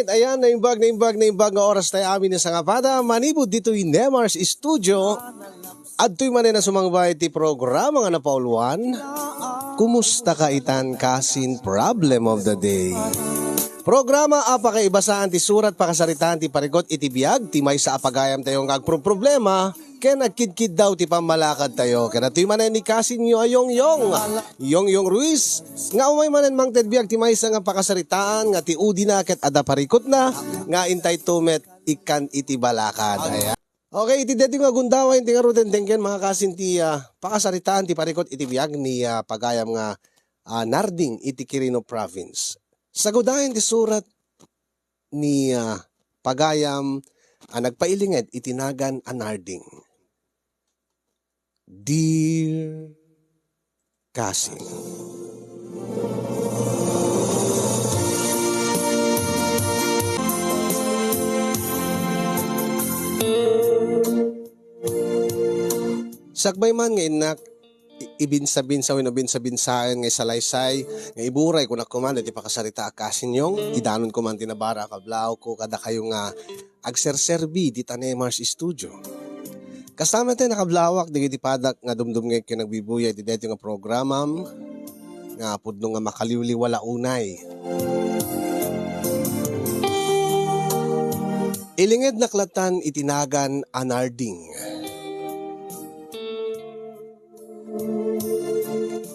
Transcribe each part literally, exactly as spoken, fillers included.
Ayan, naimbag, naimbag, naimbag nga oras tayo amin nga sangapada. Manipud ditoy Nemar's Studio. Adtoy manen a sumangbay ti programa nga napauluan, Kumusta ka itan kasin problem of the day? Programa a pakaibasaan ti surat, pakasaritaan ti parikut iti biag ti maysa a pagayam tayo nga agprumproblema ken agkidkiddaw ti pammalakad tayo. Ken adtoy manen ni kasinyo a Yongyong, Yongyong Ruiz, nga umay manen mangted biag ti maysa nga pakasaritaan nga ti udina ket adda parikutna nga intay tumet ikkan iti balakad. Ayan. Okay, iti daytoy nga gundaway ti ngaruden denggen, mga kasin, ti, ah, pakasaritaan ti parikut iti biag ni, ah, pagayam nga, ah, Narding iti Quirino Province. Sagudayen ti surat ni, ah, pagayam a nagpailinged iti nagan a Narding. Dear kasin. Sakbay man nga innak i-, ibinsabinsa wenno binsabinsaen nga isalaysay nga iburay, kunak koma daytoy pakasarita a kasin Yong, idanonko man ti nabara a kablaaw ko kadakayo nga agserserbi dita Nemar's Studio. Kasta met a nakablaawak dagiti padak nga dumdumngeg ken agbibuya iti daytoy nga programam nga pudno nga makaliwliwa la unay. Ilingednak latan iti nagan a Narding.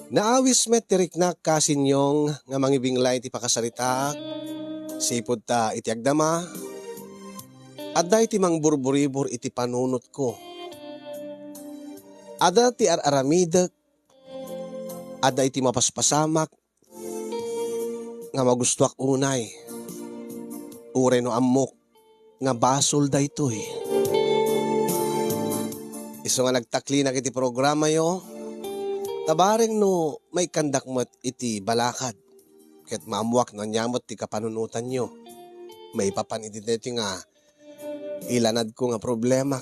Naawis met ti riknak kasin Yong nga mangibinglay ti pakasaritaak, sipud ta iti agdama, adda iti mangburburibor iti panunotko. Adda ti ar-aramidek, adda iti mapaspasamak nga magustuak unay. Uray no ammok nga basol daytoy. Isu nga nagtaklinak iti programayo, ta bareng no maikkandak met iti balakad, ket maammoak no ania met ti kapanunotanyo maipapan iti daytoy nga ilanadko nga problema.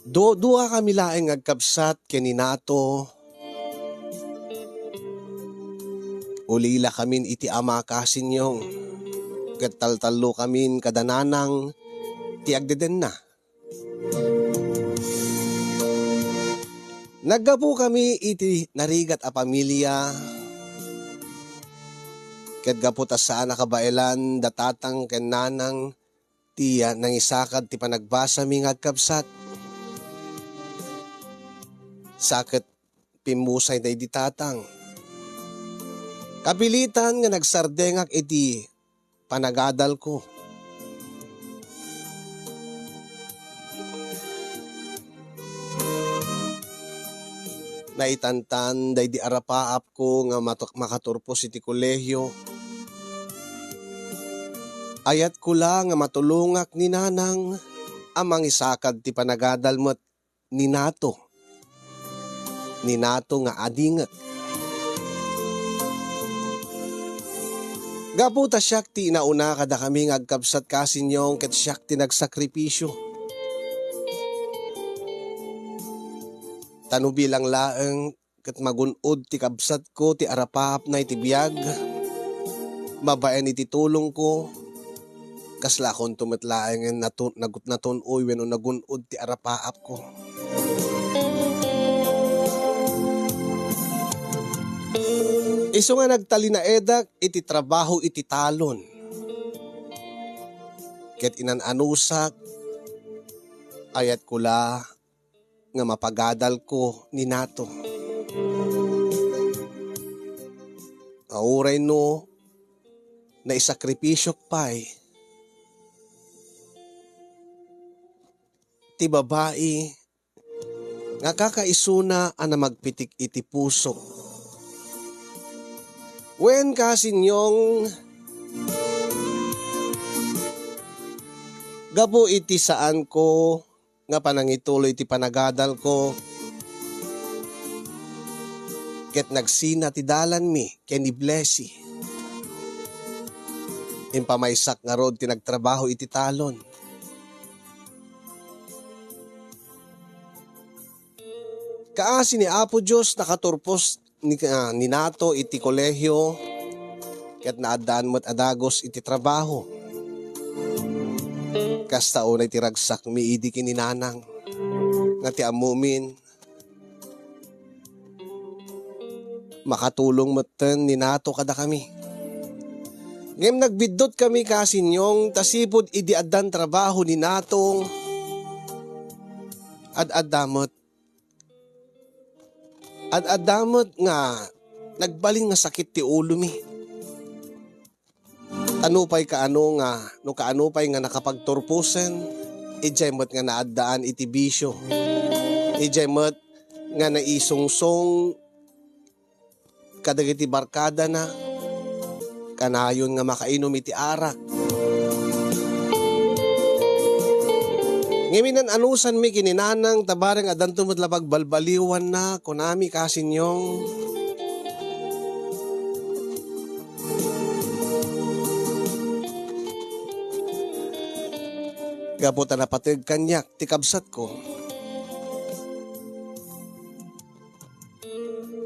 Do-, duakami laeng nga agkabsat ken ni Nato. Ulilakamin iti ama kasin Yong, ket taltallokamin kada nanang ti agdedenna. Naggapukami iti narigat a pamilia, ket gapu ta saan a kabaelan da tatang ken nanang ti, ah, nangisakad ti panagbasami nga agkabsat. Sa ket pimmusay daydi tatang. Kapilitan nga nagsardengak iti panagadalko. Naitantan daydi arapaapko nga matuk-, makaturpos iti kolehio. Ayatko la nga matulongak ni Nanang a mangisakad ti panagadal met ni Nato. Ni Nato nga adingek. Gapu ta siak ti inauna kadakami nga agkabsat kasin Yong ket siak ti nagsakripisio. Ta no bilang laeng ket magun-od ti kabsatko ti arapaapna iti biag, babaen iti tulongko, kasla akonto met laengen natu-, nagut-, natun-oy wenno nagun-od ti arapaapko. Isu nga nagtalinaedak iti trabaho iti talon, ket inan-anusak, ayatko la nga mapagadalko ni Nato. Nga uray no naisakripisyok pay ti babai nga kakaisuna a namagpitik iti pusok. Wen, kasin Yong, gapu iti saanko nga panangituloy ti panagadalko, ket nagsina ti dalanmi ken ni Blessy. Impamaysak ngarud ti nagtrabaho iti talon. Kaasi ni Apo Dios, nakaturpos ni, ah, ni Nato iti kolehio, ket naaddaan met a dagus iti trabaho. Kasta unay ti ragsakmi idi ken ni Nanang, nga ti ammomin, makatulong metten ni Nato kadakami. Ngem nagbiddut kami, kaasi Nyong, ta sipud idi addan trabaho ni Nato, ad-adda met Ad-adda met nga nagbalin nga sakit ti ulomi. Ta nupay kaano nga, no kaano pay nga nakapagturposen, idiay met nga naaddaan iti bisio. Idiay met nga naisungsong kadagiti barkadana, kanayon nga makainum iti arak. Ngem inan-anusanmi ken ni Nanang ta bareng addanto met la pagbalbaliwanna, kunami, kaasi Nyong. Gapu ta napateg kaniak ti kabsatko,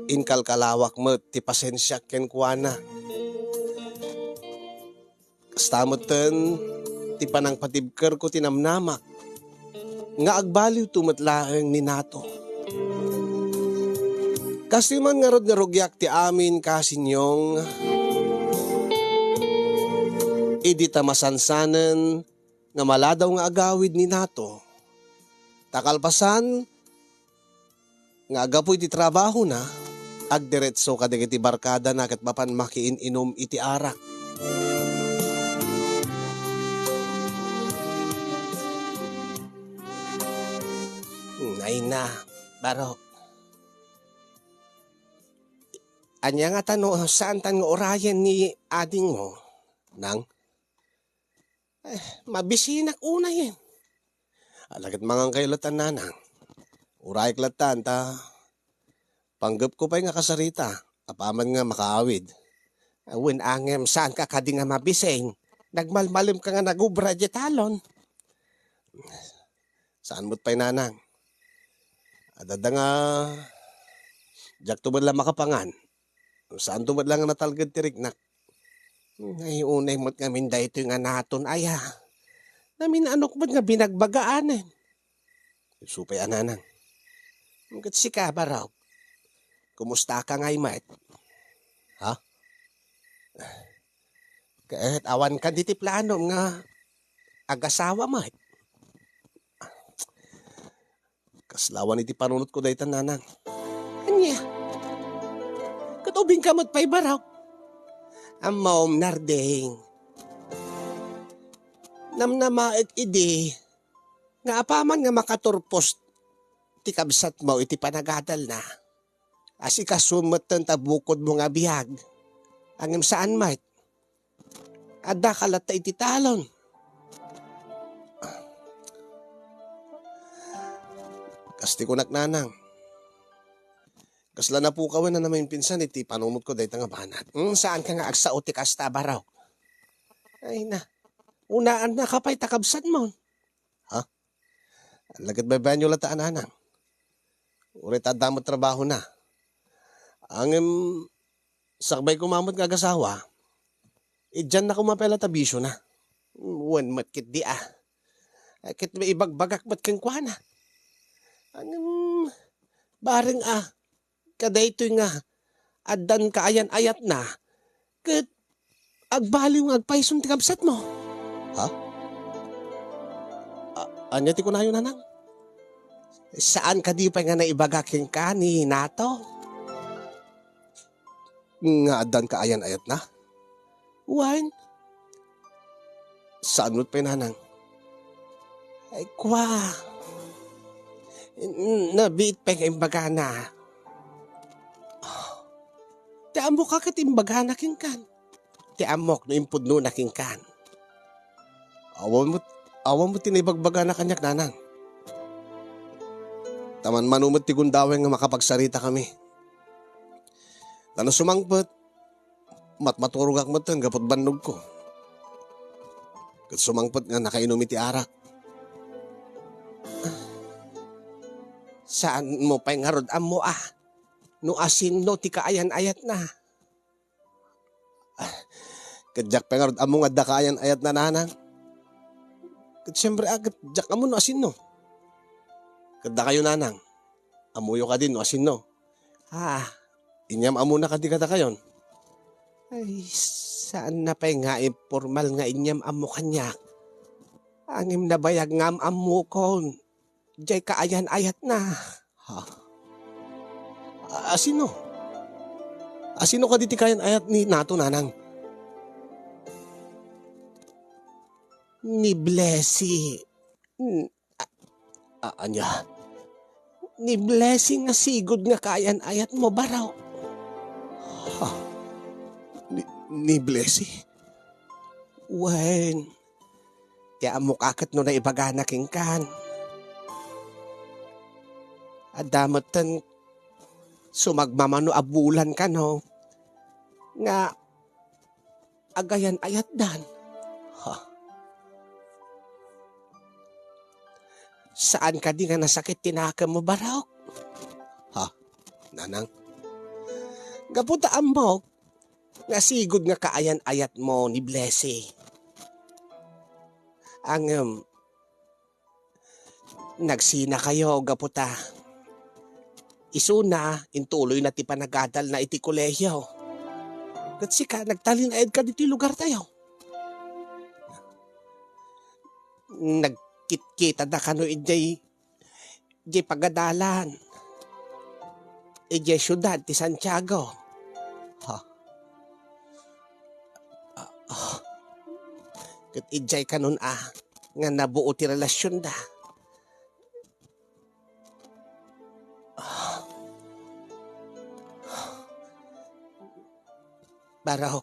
inkalkalawak met ti pasensiak kenkuana. Kasta metten ti panangpatibkerko ti namnamak nga agbaliwto met laeng ni Nato. Kastoy man ngarud nga rugiak ti amin, kaasi Nyong, idi ta masansanen nga maladaw nga agawid ni Nato. Ta kalpasan nga aggapu iti trabahona, agdiretso kadagiti barkadana ket mapan makiin-inum iti arak. Hmm, ay na, Barok. Ania ngata no saantan nga urayen ni adingmo, Nang? Eh, mabisinak unayen. Ala ket mangan kayo latta, Nanang. Urayek latta, ta panggepko pay nga kasarita, apaman nga makaawid. Wen, ngem saanka kadi nga mabising? Nagmalmalemka nga nagubra idiay talon. Saan met pay, Nanang. Adda nga diakto met la makapangan. Saanto met la nga natalged ti riknak. Ay, unay met ngamin daytoy nga naton aya. Namin-anok met nga binagbagaanen. Isu pay a, Nanang. Ket sika, Barok, kumustaka ngay met? Ha? Ket awan kadi ti planom nga agasawa met? Kasla awan iti panunotko dayta, Nanang. Ania? Ket ubingka met pay, Barok? Ammom, Narding, namnamaek idi nga apaman nga makaturpos ti kabsatmo iti panagadalna, asikaso metten ta bukodmo nga biag. Ngem saan met. Addaka latta iti talon. Kas ti kunak, Nanang. Kasla napukawen a namainpinsan iti panunotko dayta nga banag. Hmm, saanka nga agsao ti kasta, Barok? Ay na, unaannaka pay ta kabsatmon. Ha? Ala ket baybay-anyo latta a, Nanang. Uray ta adda met trabahona. Ngem sakbay koma met nga agasawa, idianna koma pay latta bisiona. Wen met ketdi a. Ket ibagbagak met kenkuana. Ngem bareng a, kadaytoy nga addan kaayan-ayatna, ket agbaliw nga agpayson ti kabsatmo. Ha? A-, ania ti kunayo, Nanang? Saan kadi pay nga naibaga kenka ni Nato? Nga addan kaayan-ayatna? Wen. Saan met pay, Nanang? Ay, kua. N-, nabiit pay nga imbagana. Ah, ti ammok a ket imbagana kenkan. Ti ammok no impudnona kenkan. Awan met, awan met ti naibagbagana kaniak, Nanang. Ta manmano met ti gundaway nga makapagsaritakami. Ta no sumangpet, matmaturogak metten gapu ti bannogko. Ket sumangpet nga nakainum iti arak. Saanmo pay ngarud ammo a no asinno ti kaayan-ayatna. Ah, ket diak pay ngarud ammo nga adda kaayan-ayatna, nanang. Ket siempre a, ket diak ammo no asinno. Ket dakayo, nanang, ammoyo kadi no asinno? Ah, inyam ammona kadi kadakayon? Ay, saanna pay nga impormal nga inyam ammo kaniak. Ngem nabayag nga am-ammokon diay kaayan-ayatna. Ha? A-, asino? Asino kadi ti kaayan-ayat ni Nato, nanang? Ni Blessy. N-, a-, a-, ania? Ni Blessy nga sigud nga kaayan-ayatmo, Barok. Ha? Ni, ni Blessy? Wen, ti ammok a ket no naibagana kenkan. Adda metten sumagmamano a bulan kano nga agayan-ayatdan. Ha? Saan kadi nga nasakit ti nakemmo, Barok? Ha? Nanang? Gapu ta ammok nga sigud nga kaayan-ayatmo ni Blessy. Ngem, nagsinakayo gapu ta isuna, intuloyna ti panagadalna iti kolehio. Ket sika, nagtalinaedka ditoy lugartayo. Nagkitkitada kano idiay, idiay pagadalan, idiay siudad ti Santiago. Ha? Ah, ah. Ket idiay kanon a nga nabuo ti relasionda. Ah. Barok,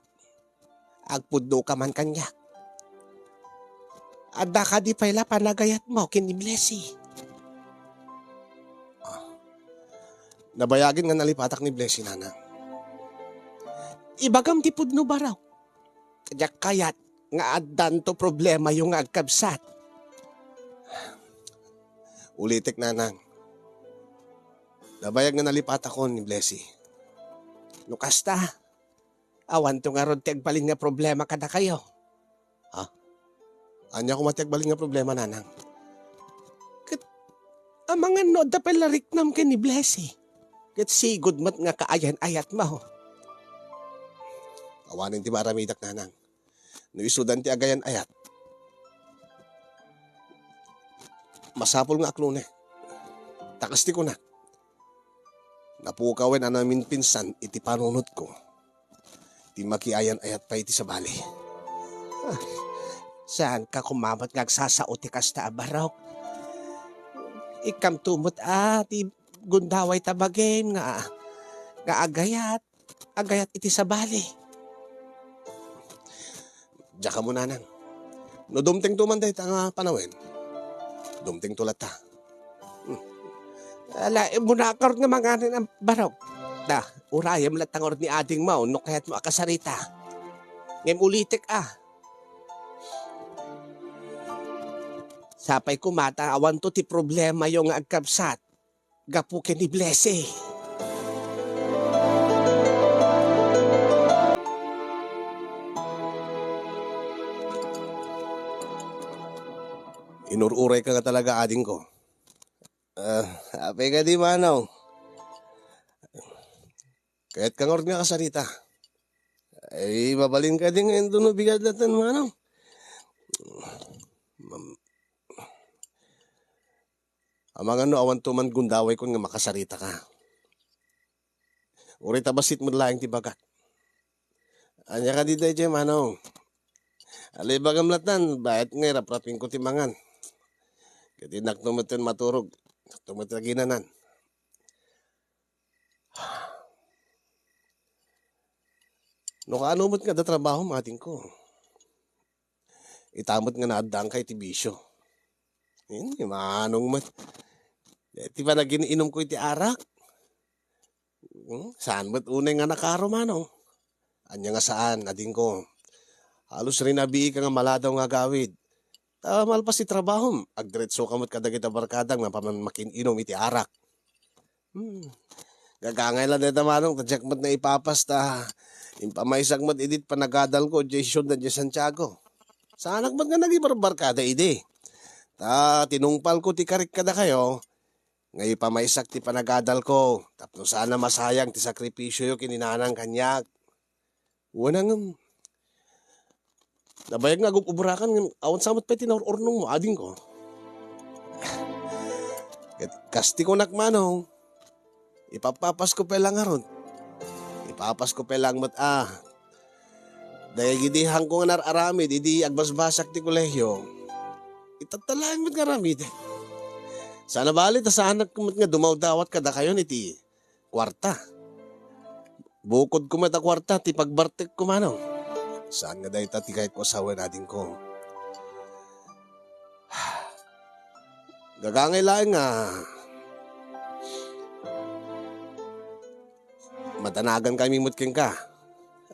agpudno ka man kaniak. Adda kadi pay la panagayatmo ken ni Blessy? Ah, nabayagen nga nalipatak ni Blessy, nanang. Ibagam ti pudno, Barok. Diak kayat nga addanto problemayo nga agkabsat. Ulitek, nanang. Nabayag nga nalipatakon ni Blessy. No kasta, awanto ngarud ti agbalin nga problema kadakayo. Ha? Ania koma ti agbalin nga problema, nanang? Ket amangan no adda pay la riknam ken ni Blessy. Ket sigud met nga kaayan-ayatmo. Awanen ti maaramidak, nanang. No isudan ti agayan-ayat, masapul nga aklonek. Ta kas ti kunak, napukawen a naminpinsan iti panunotko ti makiayan-ayat pay iti sabali. Ah, saanka koma met nga agsasao ti kasta a Barok? Ikkamto met a ti gundaway ta bagim nga, nga agayat, agayat iti sabali. Diak ammo, nanang. No dumtengto man dayta nga panawen, dumtengto latta. Hmm. Ala, immuna ngarud nga manganen a Barok. Da, urayem latta ngarud ni adingmo no kayatmo a kasarita. Ngem ulitek a. Sapay koma ta awanto ti problemayo nga agkabsat gapu ken ni Blessy. Inur-urayka nga talaga, adingko. Ah, apay kadi, manong? Kayatka ngarud nga kasarita? Ay, mabalin kadi nga intono bigat latta, manong? Mam-, Amangan no awanto man gundaway kon nga makasarita ka. Uray ta bassit met laeng ti bagak. Ania kadi daydiay, manong? Ala, ibagam latta, bayat nga iraprapingko ti mangan. Ket innakto metten maturog, innakto met aginanan. No kaano met nga adda trabahom, adingko? Ita met nga naaddaanka iti bisio. Wen, manong met. Ti panagin-inumko iti arak. Hmm, saan met unay nga nakaro, manong? Ania nga saan, adingko? Halos rinabiika nga maladaw nga agawid. Ta malpas ti trabahom, agdiretsoka met kadagiti barkadam nga mapan makin-inum iti arak. Hmm. Gagangay la dayta, manong, ta diak met naipapas ta impamaysak met idi panagadalko idiay siudad idiay Santiago. Saanak met nga nagibarbarkada idi. Ta tinungpalko ti karik kadakayo nga ipamaysak ti panagadalko tapno saan a masayang ti sakripisioyo ken ni nanang kaniak. Wen a ngem, nabayag nga agub-ubrakan ngem awan sa met pay ti naur-urnongmo, adingko. Ket kas ti kunak, manong, ipapapasko pay la ngarud. Ipapasko pay la met a. Dagidi haanko nga nar-aramid idi agbasbasak ti kolehio, itatta laeng met nga aramiden. Saan a bali ta saanak met nga dumawdawat kadakayon iti kuarta. Bukodko met a kuarta ti pagbartekko, manong. Saan nga dayta ti kayatko a sawen, adingko. Gagangay laeng nga madanagan kami met kenka.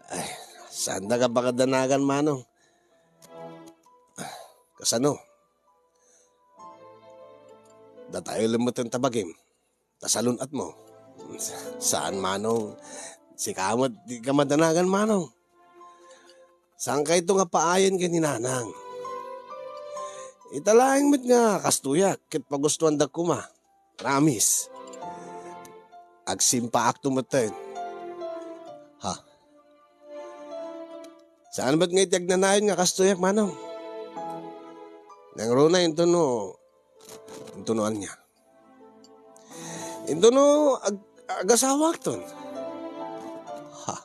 Ay, saanda nga pakadanagan, manong. Kasano? Datayo laeng met ta bagim. Ta salun-atmo. Saan, manong. Sika met, dika madanagan, manong. Saankayto nga paayen ken ni nanang. Ita laeng met nga kastoyak, ket pagustuandak koma. Promise. Agsimpaakto metten. Ha? Saan met nga iti agnanayon nga kastoyak, manong? Nangruna intono, intono ania? Intono ag-, agasawakton. Ha?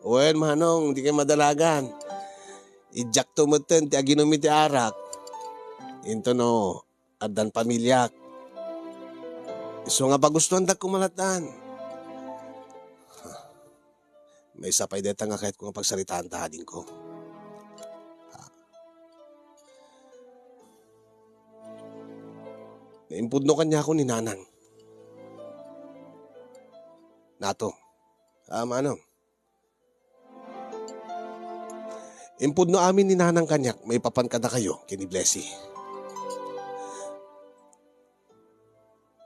Wen, manong, dikay madanagan. Idiakto metten ti aginum iti arak. Intono addan pamiliak. Isu nga pagustuandak koma lattan. Maysa pay dayta nga kayatko nga pagsaritaanta, adingko. Naimpudno kaniako ni nanang. Nato. Ah, manong. Impudno amin ni nanang kaniak maipapan kadakayo ken ni Blessy.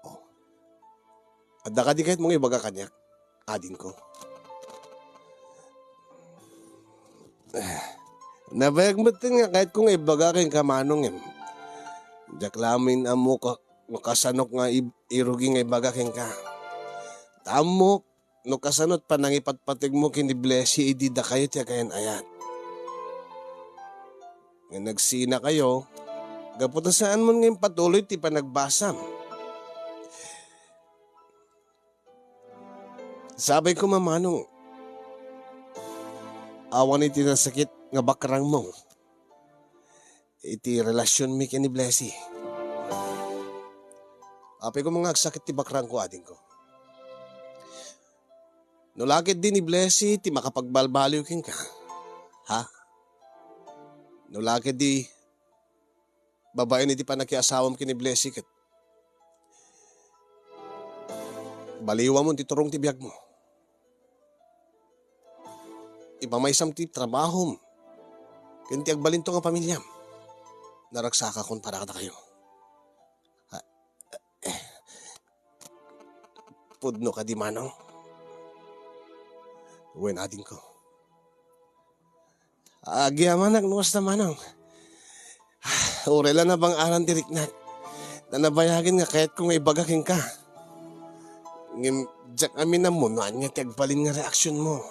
Oh. Adda kadi kayatmo nga ibaga kaniak, adingko? Eh, nabayag metten nga kayatko nga ibaga kenka, manong, em. Diak laeng ammo ka-, no kasanok nga ib-, irugi nga ibaga kenka. Ta ammok no kasano ti panangipatpategmo ken ni Blessy idi dakayo ti agayan-ayat. Nga nagsinakayo, gapu ta saanmon nga impatuloy ti panagbasam. Sabay koma, manong, awan iti nasakit nga bakrangmo iti relasionmi ken ni Blessy. Apay koma nga agsakit ti bakrangko, adingko. No la ketdi ni Blessy ti makapagbalbaliw kenka, ha? No la ketdi babaen iti pannakiasawam ken ni Blessy ket baliwamon ti turong ti biagmo. Ipamaysam ti trabahom ken ti agbalinto nga pamiliam. Naragsakakon para kadakayo. Ha? Pudno kadi, manong? Wen, adingko. Agyamanak no kasta, manong. Uray la nabang-aran ti riknak. Ta nabayagen nga kayatko nga ibaga kenka. Ngem diak amin ammo no ania ti agbalin nga reaksionmo.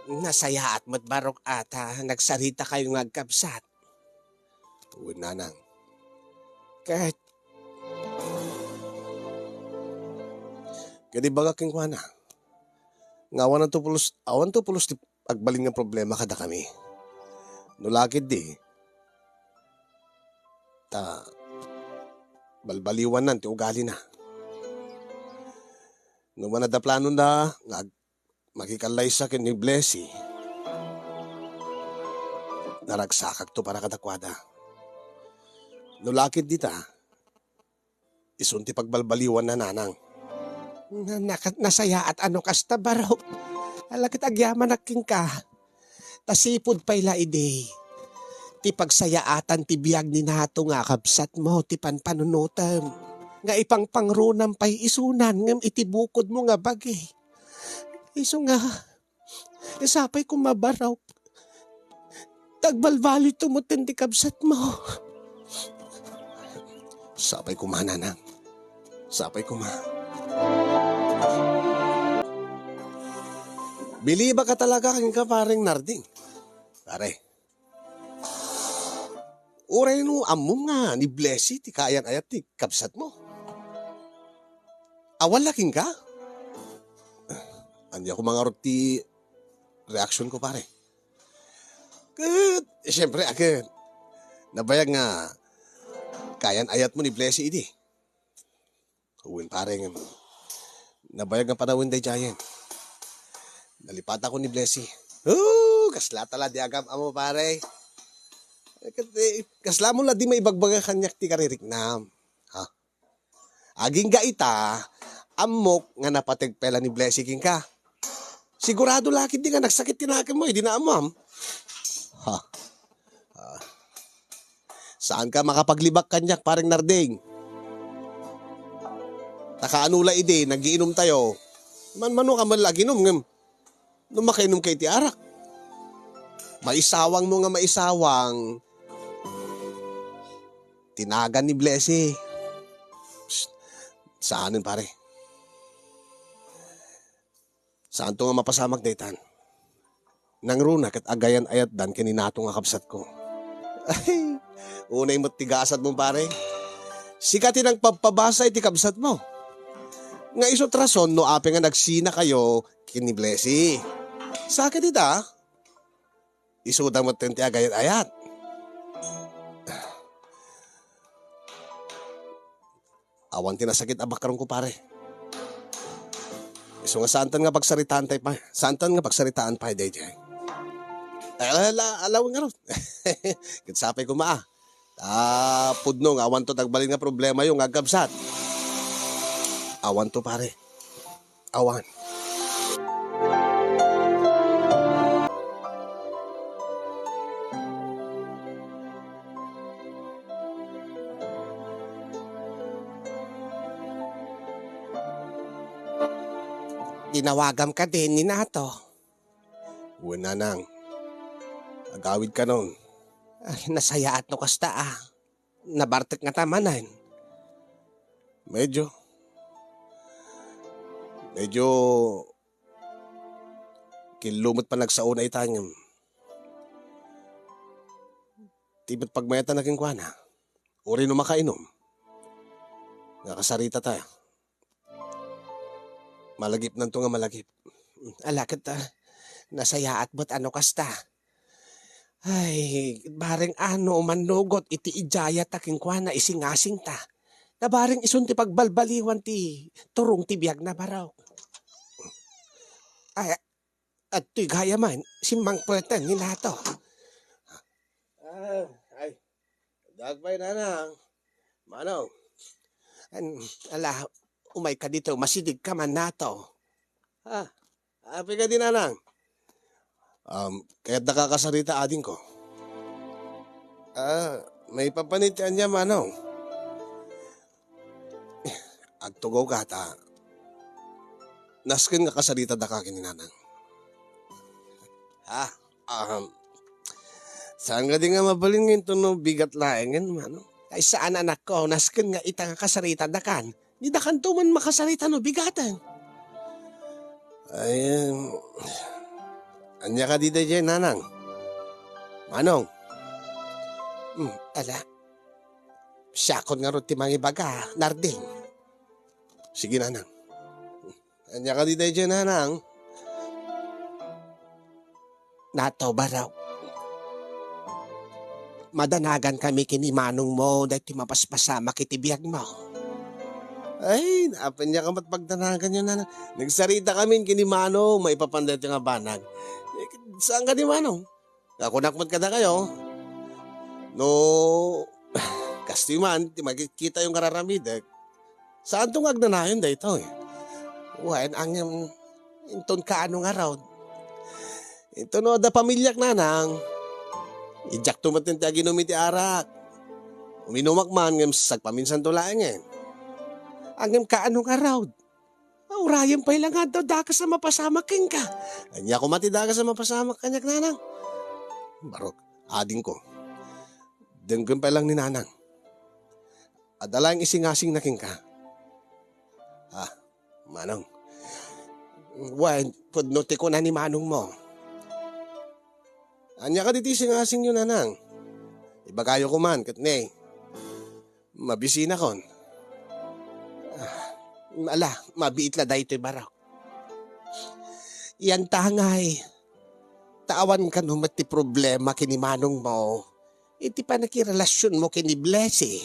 Nasayaat met barok a ta nagsarita kayo nga agkabsat. Wen, nanang. Ket, ket ibaga kenkuana nga awan to pulos, awan to pulos ti agbalin nga problema kadakami. No la ketdi, ta balbaliwannan ti ugalina. No man adda planonda nga ag-, makikallaysa ken ni Blessy, naragsakakto para kadakuada. No la ketdi ta, Isun ti pagbalbaliwanna, nanang. Na-, naka-, nasayaat a no kasta, Barok. Ala ket agyamanak kenka. Ta sipud pay la idi ti pagsayaatan ti biag ni Nato nga kabsatmo ti panpanunotem, nga ipangpangrunam pay isunan ngem iti bukodmo nga bagi. Isu nga, sapay koma, Barok. Ta agbalbaliwto metten ti kabsatmo. Sapay koma, nanang. Sapay koma. Bilibak a talaga kenka, Pareng Narding. Pare, uray no ammom nga ni Blessy ti kaayan-ayat ti kabsatmo. Awan la kenka? Ania koma ngarud ti reaksionko, pare? Ket, siyempre, a ket, nabayag nga kaayan-ayatmo ni Blessy idi. Wen, pare, ngem nabayag nga panawen daydiayen. Nalipatakon ni Blessy. Oh, kasla ta la di agam-ammo, pare. Eh, ket, eh, kasla mo la di maibagbaga kaniak ti kaririknam. Ha? Agingga ita, ammok nga napateg pay la ni Blessy kenka. Sigurado la ketdi nga nagsakit ti nakemmo, idi naammoam. Ha? Ah. Saanka makapaglibak kaniak, Pareng Narding. Ta kaano la idi nagiinumtayo, manmanoka met la aginum ngem no makainomka iti arak. Maisawangmo nga maisawang ti nagan ni Blessy. Psst. Saanen, pare. Saanto nga mapasamak daytan. Nangruna ket agayan-ayatdan ken ni Nato nga kabsatko. Ay, unay met ti gasatmo, pare. Sika ti nangpabpabasa iti kabsatmo. Nga isu ti rason no apay nga nagsinakayo ken ni Blessy. Sa ket ita, isuda metten ti agayat-ayat. Awan ti nasakit a bakrongko, pare. Isu nga saantan nga pagsaritaantay pa, saantan nga pagsaritaan pay daydiay. Ala, ala, alaw ngarud. Ket sapay koma, ah. Ta pudno nga awanto ti agbalin nga problemayo nga agkabsat. Awanto, pare. Awan. Tinawagam kadi ni Nato. Wen, nanang. Agawidkanon. Ay, nasayaat no kasta, ah. Nabartek ngata manen. Medyo. Medyo killo met panagsaona ita ngem ti met pagmayatna kenkuana, uray no makainom, nga kasaritata. Malagipnanto nga malagip. Ala ket, ah, nasayaat met a no kasta. Ay, bareng ano, mannugot iti idiayata kenkuana isingasingta. Ta bareng isun ti pagbalbaliwan ti turong ti biagna, Barok. Ay, adtoy gayam, simmangpeten ni Nato. Ah, ay, Dagpay, nanang. Manong. An, ala, umayka ditoy, masidegka man, Nato. Ah, apay kadi, nanang? Um, kayatdaka kasarita, adingko. Ah, maipapan iti ania, manong? Agtugawka ta nasken nga kasaritadaka ken ni nanang. Ha? Um, saan kadi nga mabalin nga inton no bigat laengen, manong? Ay, saan, anakko, nasken nga ita nga kasaritadakan. Ni dakanto man makasarita no bigaten. Ay, um, ania kadi daydiay, nanang? Manong? Hmm, ala. Siakon ngarud ti mangibaga, Narding. Sige, nanang. Ania kadi daydiay, nanang? Nato, Barok. Madanagan kami ken ni manongmo daytoy mapaspasamak iti biagmo. Ay, apay ania ka met pagdanaganyo, nanang? Nagsarita kami ken ni manong maipapan daytoy nga banag. Eh, saan kadi, manong? Nga kunak met kadakayo, no, kastoy man ti makikitayo nga raramidek, Saanto nga agnanayon daytoy. Wen, ngem inton kaano ngarud. Inton no adda pamiliak, nanang, idiakto met ti aginum iti arak. Uminumak man, ngem sagpaminsanto laengen. Ngem kaano ngarud. Urayen pay la nga adda dakes a mapasamak kenka. Ania koma ti dakes a mapasamak kaniak, nanang? Barok, adingko. Denggem pay lang ni nanang. Adda laeng isingasingna kenka. Ah, manong. Wen, pudno ti kuna ni manongmo. Ania kadi ti isingasingyo, nanang? Ibagayo koman, ket ne. Mabisinakon. Ah, ala, mabiit la daytoy, barok. Yan tangay. Ta awan kano met ti problema ken ni manongmo iti pannakirelasionmo ken ni Blessy.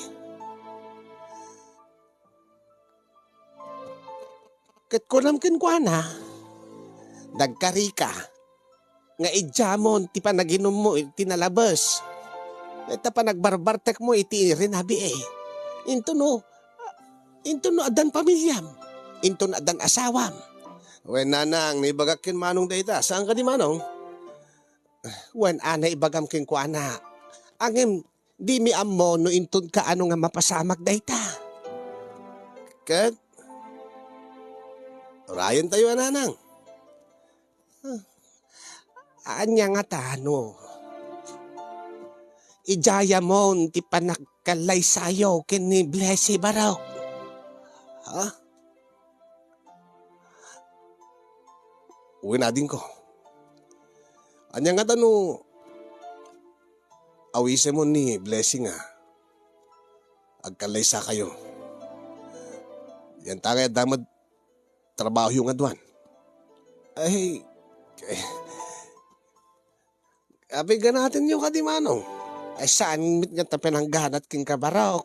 Ket kunam kenkuana, nagkarika nga idiamon ti panaginummo iti nalabes. Ket ta panagbarbartekmo iti rinabii. Intono, intono addan pamiliam, intono addan asawam. Wen, nanang, naibagak ken manong dayta. Saan kadi, manong? Wen, a, naibagam kenkuana. Ngem, dimi ammo no inton kaano nga mapasamak dayta. Ket, urayentayo a, nanang. Ania ngata no idiayamon ti panagkallaysayo ken ni Blessy, barok? Ha? Wen, adingko. Ania ngata no awisemon ni Blessy nga agkallaysakayo? Yan tangay adda met trabahoyo nga aduan. Ay, ay, apiganatenyo kadi, manong? Ay, saan met nga ta pinangganat kenka, barok.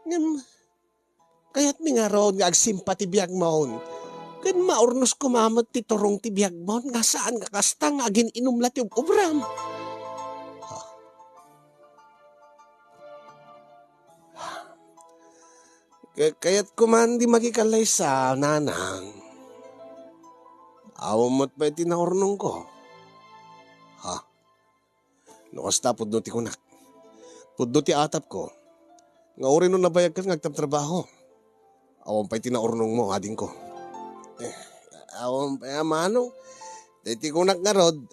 Ngem, kayatmi ngarud nga agsimpa ti biagmon. Ken maurnos koma met ti turong ti biagmon nga saan nga kasta nga agin-inum la ti ub-obram. Kay-, kayatko man di makikallaysa, nanang. Awan met pay ti naurnongko. Ha? No kasta, pudno ti kunak. Pudno ti atapko. Nga uray no nabayagkan nga agtabtrabaho. Awan pay ti naurnongmo, adingko. Eh, awan pay a manong. Daytoy kunak ngarud,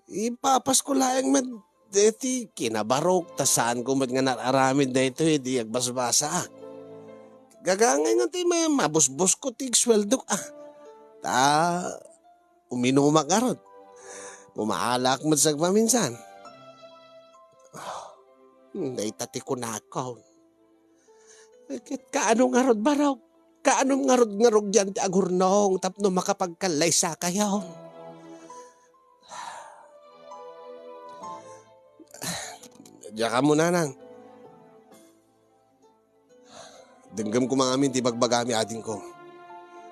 ipapasko laeng met daytoy kinabarok, ta saanko met nga naaramid daytoy, di agbasbasaak. Gagangay nga ti ma-, mabusbosko ti suweldok, a. Ta, uminumak ngarud. Pumaalaak met sagpaminsan. Ah, dayta ti kunakon. Ket kaano ngarud, barok? Kaano ngarud nga rugian ti agurnong tapno makapagkallaysakayon? Diak ammo, nanang. Denggem koma ngamin ti ibagbagami, adingko.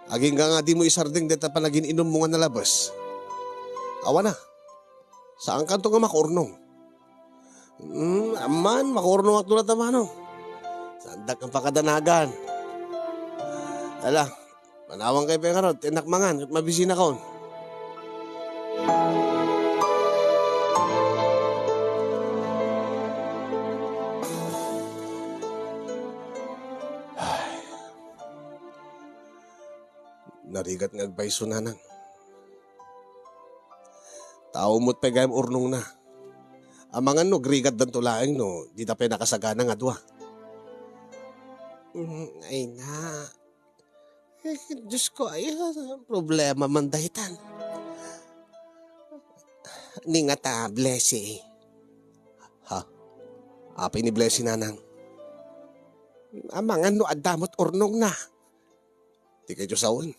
Agingga nga dimo isardeng dayta panagin-inummo nga nalabes. Awan a. Saankanto nga makuurnong. Hmm, amman, makuurnongakto latta, manong. Saandak nga pakadanagan. Ala, manawankayo pay ngarud, ti innak mangan, ket mabisinakon. Narigat nga agpayso, nanang. Tao met pay gayam urnongna. Amangan no agrigatdanto laeng no dida pay nakasagana nga dua. Mm, ay na. Eh, Diyos ko, ay, problema man daytan. Ni nga ta, Blessy. Ha? Apay ni Blessy, nanang? Amangan no adda met urnongna. Ti kayto sawen.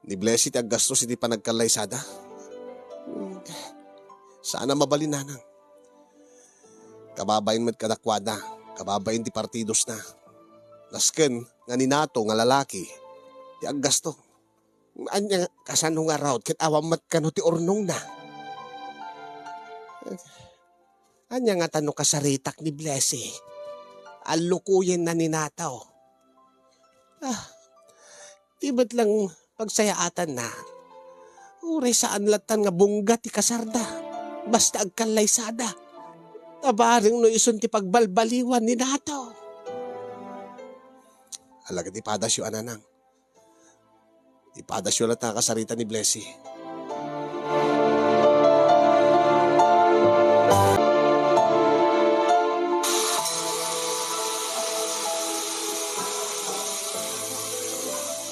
Ni Blessy ti aggastos iti panagkallaysada. Hmm. Saan a mabalin, nanang. Kababain met kadakuada, kababain ti partidosna. Nasken nga ni Nato nga lalaki ti aggasto. Ania, kasano ngarud ket awan met kano ti urnongna? Ania ngata no kasaritak ni Blessy? allukuyenna ni Nato. Ah, di met lang pagsayaatanna. Uray saan lattan nga bungga ti kasarda. Basta agkallaysada. Tabareng no isun ti pagbalbaliwan ni Nato. Alagad ipadasyo a nanang. Ipadasyo latta a kasarita ni Blessy.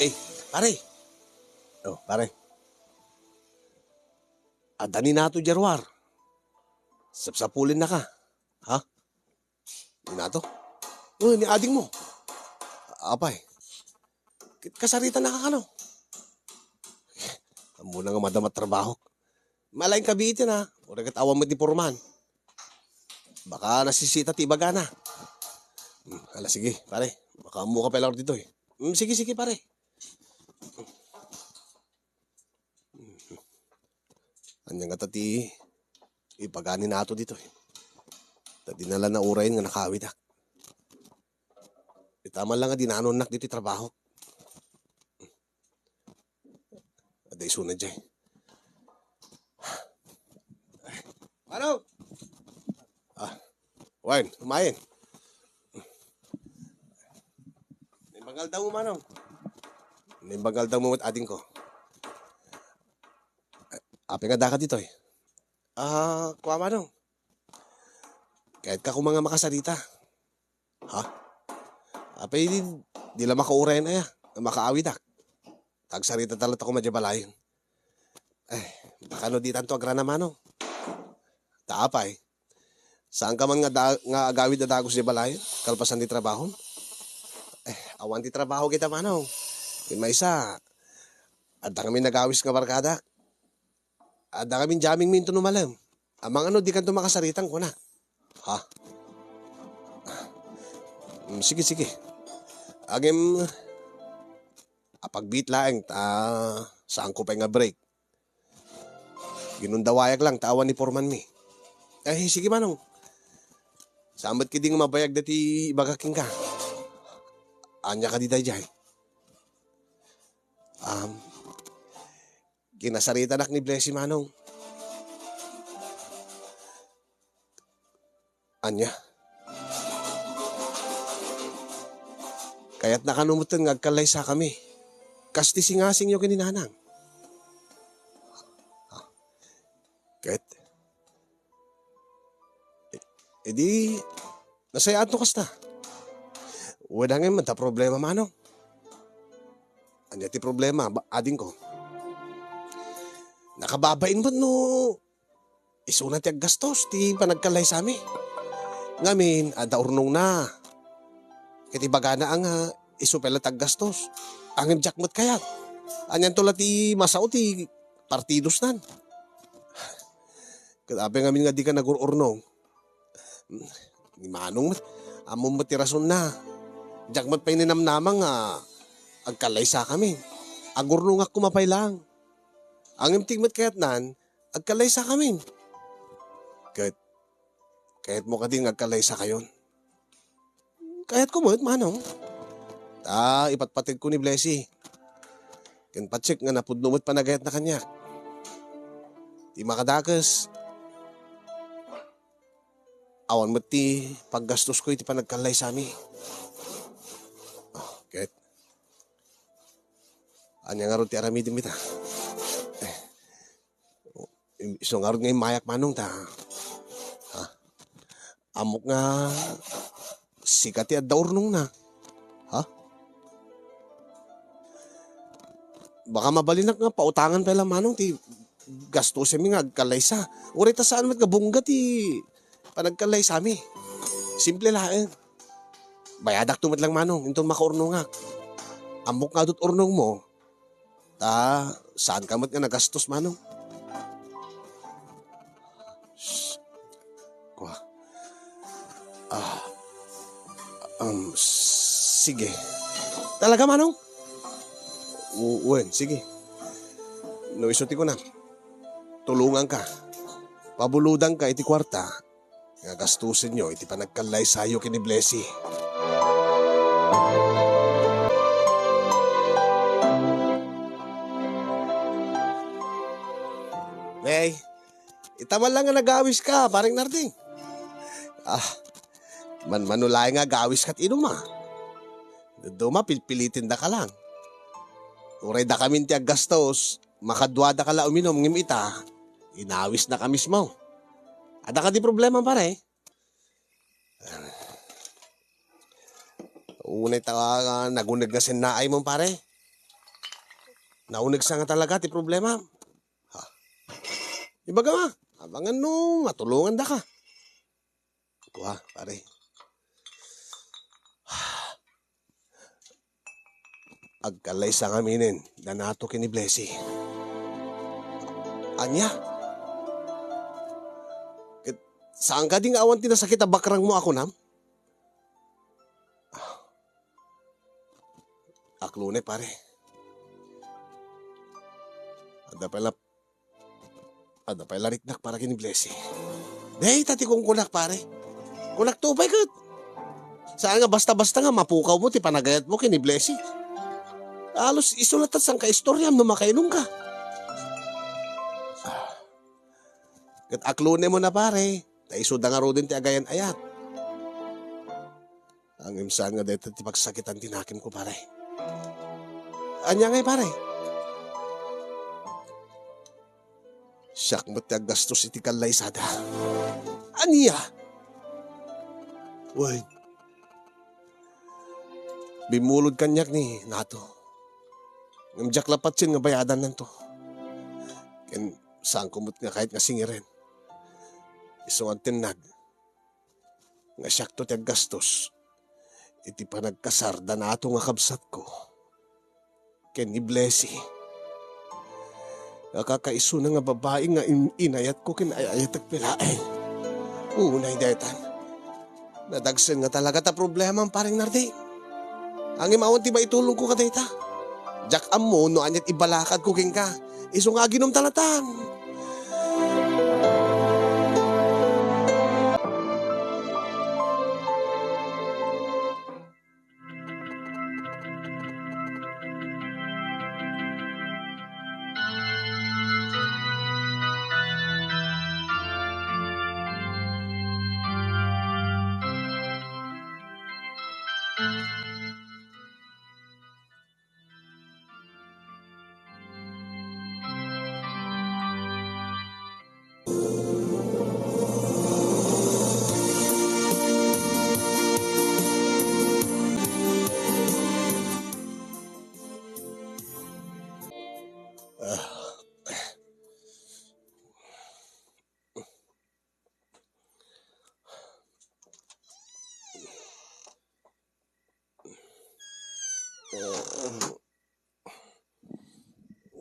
Eh, pare. Oh, pare. Adda ni Nato diay ruar. Sapsapulennaka. Ha? Ni Nato? Oh, ni adingmo. Apay. Ket kasaritanaka kano. Ammona nga madama ti trabahok. Malaing kabiiten a. Uray ket awan met ni porman. Baka nasisita ti ibagana. Hmm, ala, sige, pare. Makaammoka pay laeng ditoy. Hmm, sige, sige, pare. Ania ngata ti ibaga ni Nato ditoy? Ta di na la naurayen nga nakawidak. Ita man lang nga dinanonnak ditoy trabahok. Adda isuna diay. Manong! Ah, wen, umayen. Naimbag nga aldawmo, Manong. Naimbag nga aldawmo met adingko. Apay nga addaka ditoy? Ah, kua, Manong. Kayatka koma nga makasarita. Ha? Apay di, di la makaurayen aya nga makaawidak. Agsaritata latta koma diay balayen. Eh, baka no ditanto agrana, Manong. Ta apay? Saanka man nga da-, nga agawid a dagus diay balayen, kalpasan ti trabahom? Eh, awan ti trabaho kita, Manong. Ti maysa, adda ngamin nagawis nga barkadak. Adda ngamin jamming minto no malem. Amangan no dikanto makasaritan, kunak. Ha? Mm, sige, sige. Ngem, apagbiit laeng ta saanko pay nga break. Ginundawayak lang ta awan ni pormanmi. Eh, sige, Manong. Saan met ketdi nga mabayag daytoy ibagak kenka? Ania kadi daydiay? Um, kinasaritanak ni Blessy, Manong. Ania? Kayatna kano metten nga agkallaysakami. Kas ti singasingyo ken ni Nanang. Ket, i-, idi, nasayaat no kasta. Wen, ngem adda problema, Manong. Ania ti problema, ba-, adingko? Nakababain met no isuna ti aggastos ti panagkallaysami. Ngamin, adda urnongna. Ket ibagana a nga isu pay la ti aggastos. Ngem diak met kayat. Anianto la ti masao ti partidosnan? Ket apay ngamin nga dika nagur-urnong? Ni Manong met, ammom met ti rasonna. Diak met pay ninamnama nga agkallaysakami. Agurnongak koma pay laeng. Ngem ti met kayatnan, agkallaysakamin. Ket, kayatmo kadi nga agkallaysakayon? Kayatko met, Manong. Ta, ipatpategko ni Blessy. Ken patsek nga napudno met panagayatna kaniak. Ti makadakes, awan met ti paggastosko iti panagkallaysami. Ah, ket, ania ngarud ti aramidem ita? Eh, isu ngarud nga immayak, Manong, ta. Ha? Ammok nga sika ti adda urnongna. Ha? Baka mabalinak nga pautangan pay la, Manong, ti gastosenmi nga agkallaysa. Uray ta saan met nga bungga ti panagkallaysami. Simple laeng. Bayadakto met lang, Manong, inton makaurnongak. Ammok nga adut urnongmo, ta saanka met nga nagastos, Manong. Shh. Kua. Ah. Um, sige. Talaga, Manong? U-, wen, sige. No isu ti kunam, tulonganka. Pabulodanka iti kuarta nga gastosenyo iti panagkallaysayo ken ni Blessy. Nay, ita man lang nga nagawiska, Pareng Narding. Ah, manmano laeng nga agawiska ket inuma. Dadduma, pilpilitendaka lang. Uray dakamin ti aggastos, makaduadaka la uminum ngem ita, inawisnaka mismo. Adda kadi problema, pare? Unay ta, ah, naguneg nga sennaay mo, pare. Nauneg sa nga talaga ti problema. Ha? Ibaga ma, abangan no matulongan da ka. Kua, pare. Agkallaysa ngaminen, da Nato ken ni Blessy. Ania? Ket saan kadi nga awan ti nasakit a bakrang mo a kunam? Aklonek, pare. Adda pay la, adda pay la riknak para ken ni Blessy. Dayta ti kunkunak, pare. Kunak to pay ket. Saan nga basta-basta nga mapukaw mo ti panagayat mo ken ni Blessy. Halos isu latta ti sangkaistoriam no makainumka. Ah. Ket aklonek mo na, pare. Ta isuda ngaruden ti agayan-ayat. Ngem saan nga dayta ti pagsakitan ti nakemko, pare. Ania ngay, pare? Siak met ti aggastos iti kallaysada. Ania? Wen, bimmulod kaniak ni Nato. Ngem diak la patien nga bayadannanto. Ken saanko met nga kayat nga singiren. Isu nga agtennag nga siakto ti aggastos iti panagkasar da Nato nga kabsatko ken ni Blessy. Nga kakaisuna nga babai nga in-, inayatko ken ay-ayatek pay laeng. Unay daytan. Nadagsen nga talaga ta problemam, Pareng Nardi. Ngem awan ti maitulongko kadayta. Diak ammo no ania ti ibalakadko kenka. Isu nga aginumta latan.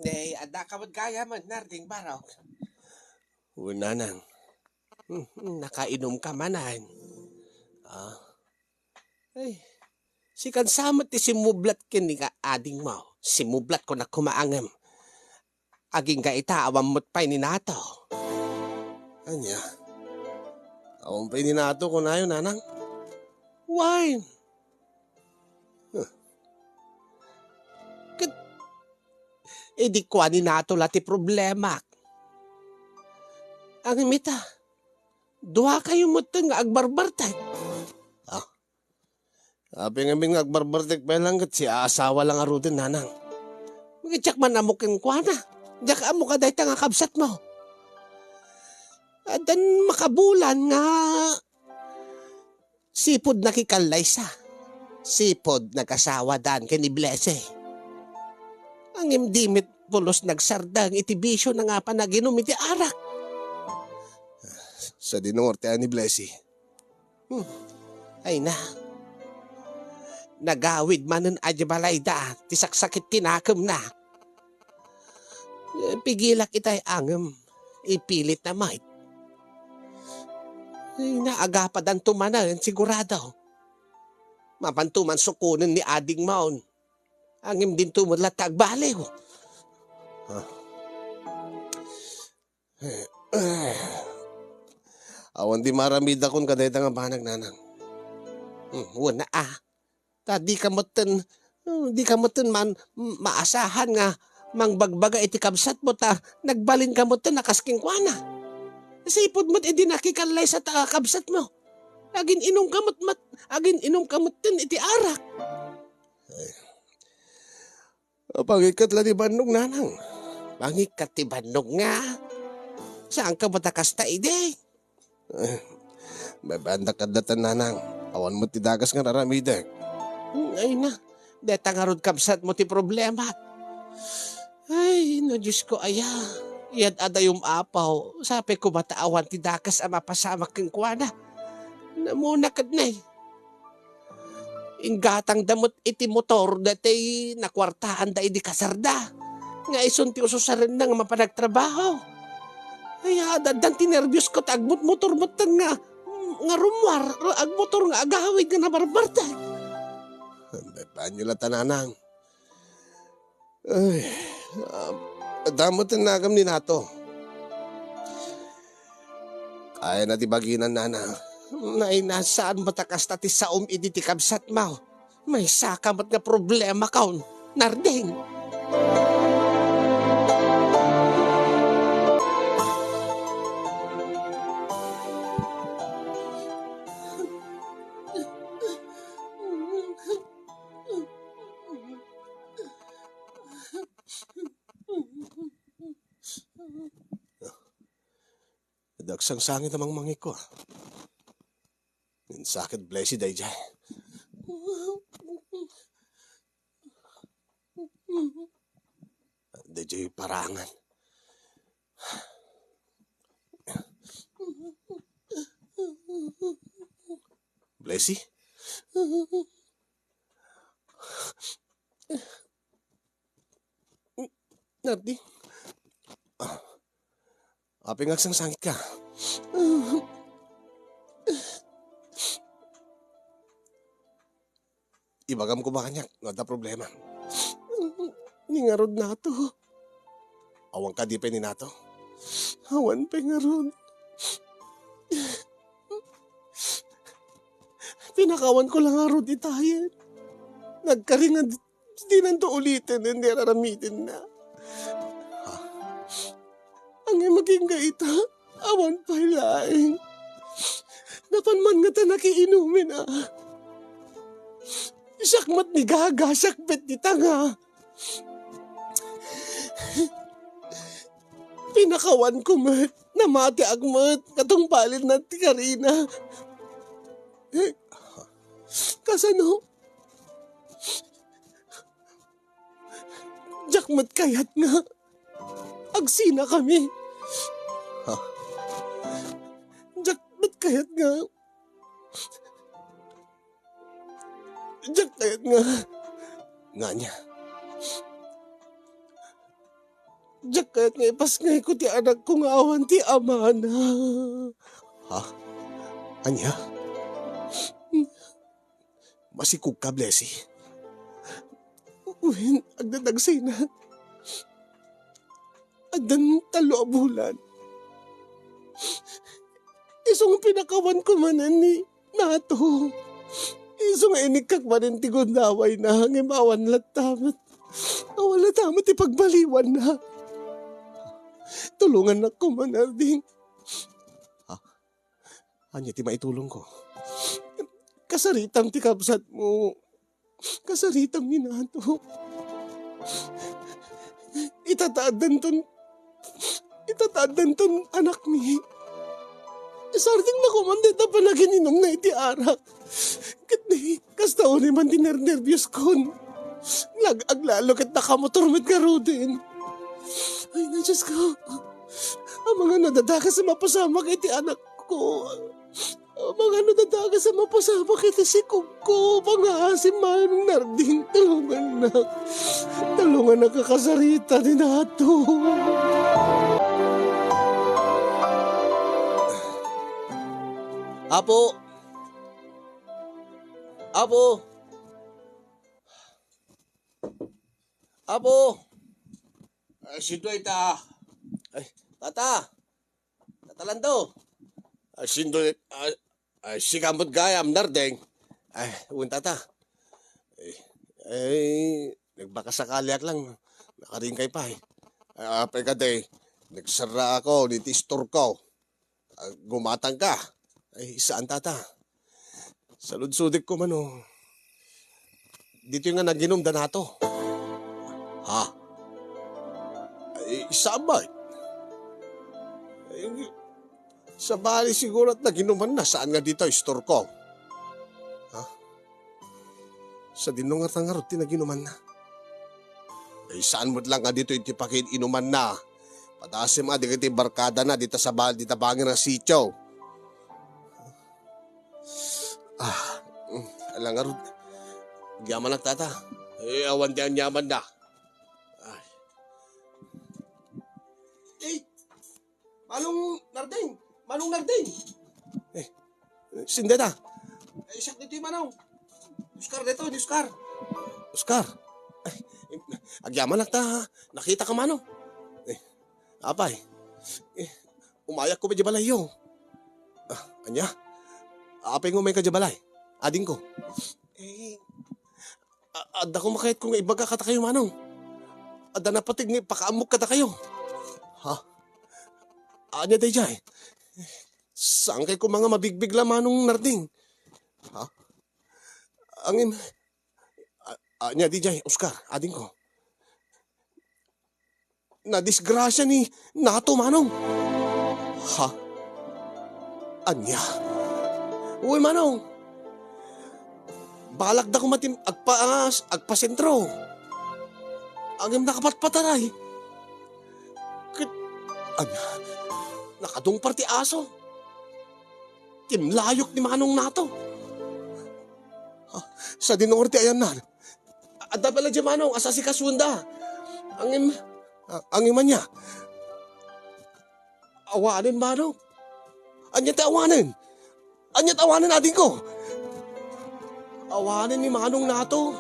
Nay, adda ka met gayam, Narding Barok? Wen, nanang. Hmm, nakainumka manen. Ah. Ay, sikan sa met ti simmublat ken ni ka-, adingmo. Simmublat ko na kumaangem. Agingga ita, awan met pay ni Nato. Ania? Awan pay ni Nato, kunayo, nanang? Wen. Huh. Ket, idi kua ni Nato la ti problemak. Ngem ita, duakayo metten nga agbarbartek. Ah, apay ngamin nga agbarbartek pay lang ket siaasawa la ngaruden, nanang. Ngem diak man ammo kenkuana. Diak ammo kadayta nga kabsatmo. Addan makabulan nga sipud nakikallaysa. Sipud nagasawadan ken ni Blessy. Ngem di met pulos nagsardeng iti bisio na nga panaginum iti arak. Sadino ngarud ti ni Blessy? Hmm. Ay na. Nagawid manen a di balayda ti saksakit ti nakemna. Eh, pigilak itay ngem ipilitna met. Ay na, agapadanto manen, sigurado. Mapanto man sukonen ni adingmon. Ngem dinto met latta agbaliw. Ah. Awan ti maaramidakon kadayta nga banag, nanang. Hmm, wen a. Ta dika metten, dika metten man maasahan nga mangbagbaga iti kabsatmo ta nagbalinka metten a kas kenkuana. Sipud met idi nakikallaysa ta kabsatmo. Agin-inumka met, met, agin-inumka metten iti arak. Pangikkat la ti bannog, nanang. Pangikkat ti bannog nga. Saanka met a kasta idi? Eh, babaandak kadta, nanang. Awan met ti dakes nga raramidek. Ay na, deta ngarud kabsatmo ti problema. Ay, no Diosko aya, iyad-adayom, Apo, sapay koma ta awan ti dakes a mapasamak kenkuana. Namuna ket nay. Inggatangda met iti motor daytoy nakuartaanda idi kasarda. Nga isun ti ususarenna nga mapan agtrabaho. Ay, addan ti nerbios ko ta agmotmotor metten nga, nga rummuar, agmotor nga agawid nga nabarbartek. Babaanyo la ta, nanang. Ay, ah, adda met ti nagam ni Nato. Kayana ti bagina, nanang. Nay, saan met a kasta ti saom idi ti kabsatmo? Maysaka met nga problemakon, Narding. Dagsangsangit a mangmangikko. Insaket, Blessy, daydiay. Daydiay parangan. Blessy? Nardi? Ah, apay nga agsangsangitka? Ibagam koma kaniak no adda problema. Ni ngarud, Nato. Awan kadi pay ni Nato? Awan pay ngarud. Pinakawanko la ngarud itayen. Nagkari nga di-, dinanto uliten iti ar-aramidenna. Ha? Ngem agingga ita, awan pay laeng. Napan man ngata nakiinumen a. Siak met ni gaga, siak met ni tanga. Pinakawanko met, namatiak met, katungpalenna ti karina. Kasano? Diak met kayat nga agsinakami. Ha? Diak met kayat nga, diak kayat nga. Ngania? Diak kayat nga ipasngayko ti anakko nga awan ti amana. Ha? Ania? Masikogka, Blessy? Wen, agdadagsina. Addan tallo a bulan. Isu nga pinakawanko manen ni Nato. Isu nga inikkak manen ti gundawayna, ngem awan latta met. Awan latta met ti pagbaliwanna. Tulongannak koma, Narding. Ha? Ania ti maitulongko? Kasaritam ti kabsatmo. Kasaritam ni Nato. Ita ta addanton, ita ta addanton anakmi. Isardengna koman dayta panagin-inumna iti arak. Ket ni, kasta unay man ti nernerbios kon. Nag-aglalo ket nakamotor met ngaruden. Ay, na, Diosko. Amangan no adda dakes a mapasamak iti anakko. Amangan no adda dakes a mapasamak iti sikogko. Pangaasim man, Narding, tulongannak. Tulongannak a kasarita ni Nato. Apo! Apo! Apo! Ay, sinto ita? Ay, tata! Tata Lando! Ay, sinto it-, ay, ay, sika met gayam, Narding. Ay, wen, tata. Eh, eh, nagbakasakaliak lang. Nakaringkay pay. Ay, apay kadi, nagsarraak iti istorko. Ah, gumatangka. Ay, saan, tata? Saludsodek ko mano. Ditoy nga naginum da Nato. Ha? Ay, saan man? Ay, sabali siguro at naginumanna, saan nga ditoy istorko? Ha? Sadino ngata ngarud ti naginumanna? Ay, saan met lang nga ditoy ti pakiinumanna? Padasem a dagiti barkadana dita sabali, dita bangir nga sitio. Ah, mm, ala ngarud. Agyamanak, tata. Eh, awan ti aniamanna. Ay. Eh, Manong Narding! Manong Narding! Eh, saan dayta? Eh, siak ditoy, Manong. Oscar daytoy, ni Oscar. Oscar? Eh, agyamanak ta, nakitaka, Manong. Eh, apay. Eh, umayak ko ba di balayyo? Ah, ania? Apay nga umayka di balay, adingko? Eh, a-, adda koma kayatko nga ibaga kadakayo, Manong. Adda napateg nga ipakaammok kadakayo. Ha? Ania daydiay? Saan kay koma nga mabigbigla, Manong Narding? Ha? Angin, a-, ania daydiay, Oscar, adingko? Nadisgrasia ni Nato, Manong. Ha? Ania? Uy, Manong. Balakda koma ti agpaas, agpasentro. Ngem nakapatpataray. Ket, ania? Nakadungpar ti aso. Timlayok ni Manong Nato. Ha? Sadino ti ayanna? Adda pay la diay, Manong, a sasikasoenda. Ngem, a-, ngem ania? Awanen, Manong. Ania ti awanen? Ania ti awanen, adingko? Awanen ni Manong Nato.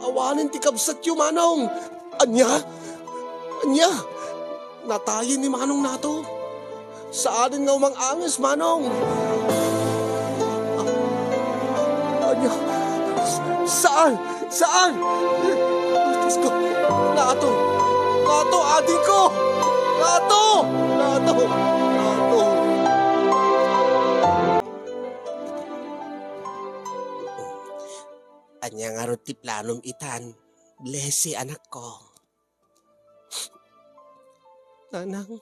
Awanen ti kabsatyo, Manong. Ania? Ania? Natayen ni Manong Nato. Saanen nga umang-anges, Manong. Ania? Saan? Saan? Diyos ko. Nato. Nato, adingko. Nato. Nato. Nato. Ania ngarud ti planom itan, Blessy, anakko? Nanang.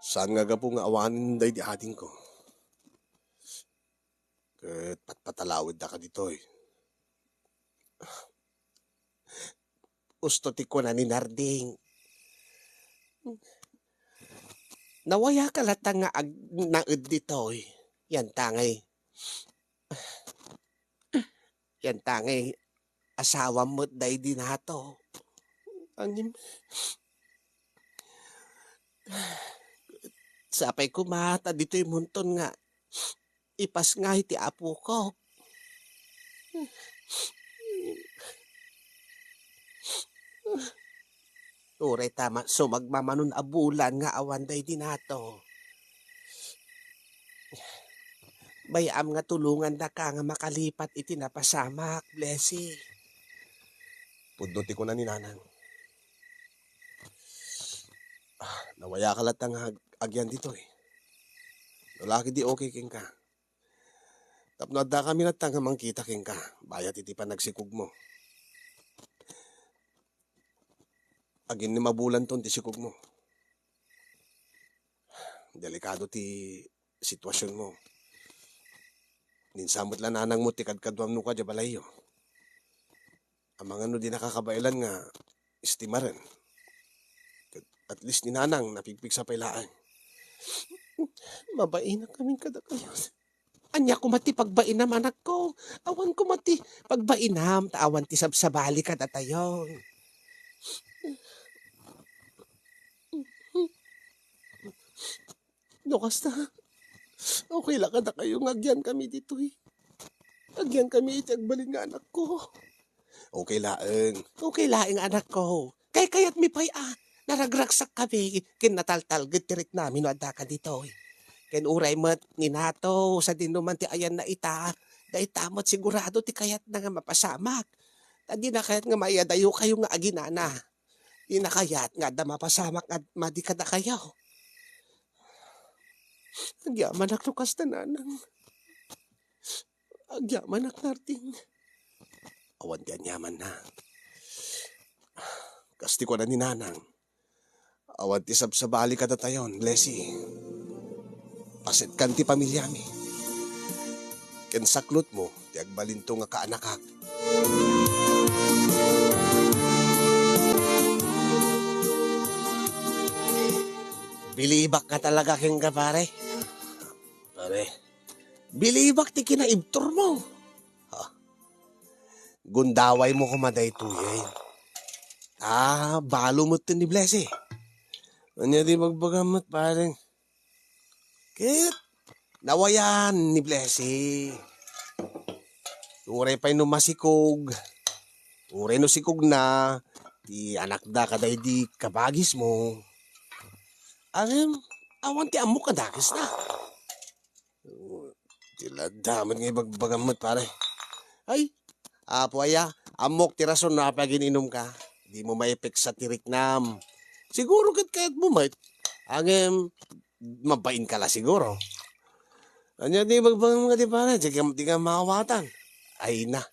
Saan nga gapu nga awanen daydi adingko? Ket patpatalawedka ditoy. Usto ti kuna ni Narding. Nawayaka latta nga ag-, naed ditoy. Yantangay. Yantangay asawam met daydi Nato. Angin. Sapay koma ta ditoy munton nga ipasngay ti apokok. Uray ta ma-, sumagmamanon a bulan nga awan daydi Nato. Bay-am nga tulongandaka nga makalipat iti napasamak, Blessy. Pudno ti kuna ni Nanang. Ah, nawayaka latta nga ag-, agyan ditoy. No la ketdi okay kenka. Tapno addakami latta nga mangkita kenka, bayat iti panagsikogmo. Agin-, ni mabulanton ti sikogmo. Delikado ti sitwasionmo. Ninsamet la nanangmo ti kadkaduam no kua diay balayyo. Amangan no di nakakabailan nga estimaren. Ket at least ni Nanang napigpigsa pay laeng. Mabainakami kadakayo. Ania koma ti pagbainam, anakko? Awan koma ti pagbainam, ta awan ti sabsabali kadatayo. No kasta, okay la kadakayo nga agyankami ditoy. Agyankami iti agbalin nga anakko. Okay laeng. Okay laeng, anakko. Kaykayatmi pay a. Naragragsakkami ken nataltalged ti riknami no addaka ditoy. Ken uray met ni Nato, sadino man ti ayanna ita, dayta met sigurado ti kayatna nga mapasamak. Ta dina kayat nga maiyadayokayo nga aginana. Dina kayat nga adda mapasamak nga madi kadakayo. Agyamanak no kasta, Nanang. Agyamanak, Narding. Awan ti anyamanna. Kas ti kuana ni Nanang, awan ti sabsabali kadatayon, Blessy. Pasetkan ti pamiliami. Ken saklotmo ti agbalinto nga kaanakak. Bilibak nga talaga kenka, pare. Pare, bilibak ti kinaibturmo. Ha? Gundawaymo koma daytoy, eh. Ah, balo met ni Blessy. Ania ti bagbagam met, pare? Ket nawayan ni Blessy. Uray pay no masikog, uray no sikogna ti anakda kadaydi kabagismo. Ngem, awan ti ammok a dakesna. Ti ladda met nga ibagbagam met, pare. Ay, Apo aya, ammok ti rason no apay agin-inumka. Dimo maipeksa ti riknam. Siguro ket kayatmo met. Ngem, mabainka la siguro. Ania ti ibagbagam nga di, pare? Di ka, di ka maawatan. Ay na.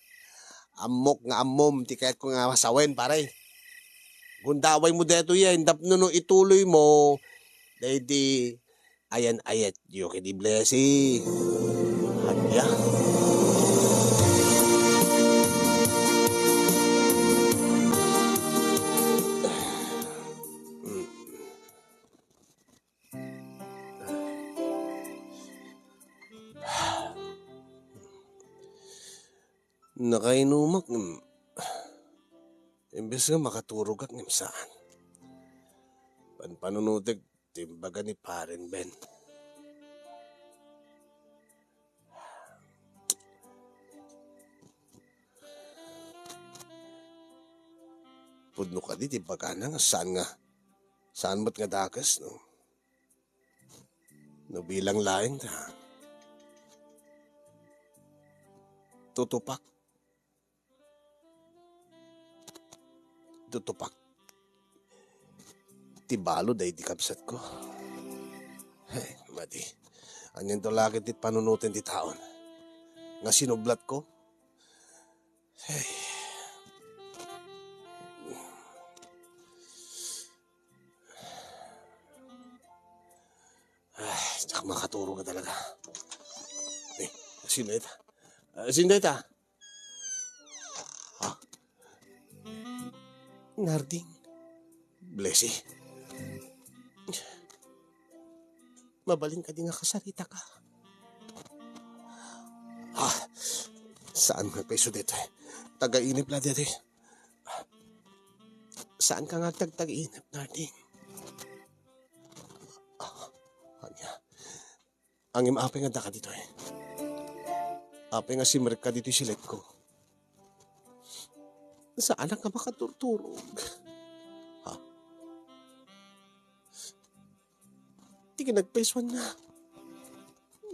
Ammok nga ammom ti kayatko nga sawen, pare. Gundawaymo daytoy, eh, tapno no ituloymo, daydi ayan-ayatyo ken ni Blessy. Ania? Nakainumak, ngem imbes nga makaturogak, ngem saan. Panpanunotek ti imbaga ni Paren Ben. Pudno kadi ti imbagana nga saan nga, saan met nga dakes, no? No bilang laeng ta, tutupak. Tutupak ti balo daydi kabsatko. Ay, madi. Anianto la ket ti panunoten ti taon nga sinublatko? Ay. Ay, diak makaturog talaga. Eh, sino ita? Ah, sino ita? Ah. Narding. Blessy. Mabalin kadi nga kasaritaka? Ah, saan nga pay isu daytoy? Taga-inip la daytoy. Saanka nga agtagtaga-inip, Narding? Ah, ania? Ngem apay nga addaka ditoy? Apay nga simrekka ditoy siletko? Saanak nga makaturturog. Ha? Ti kinagpaysuanna,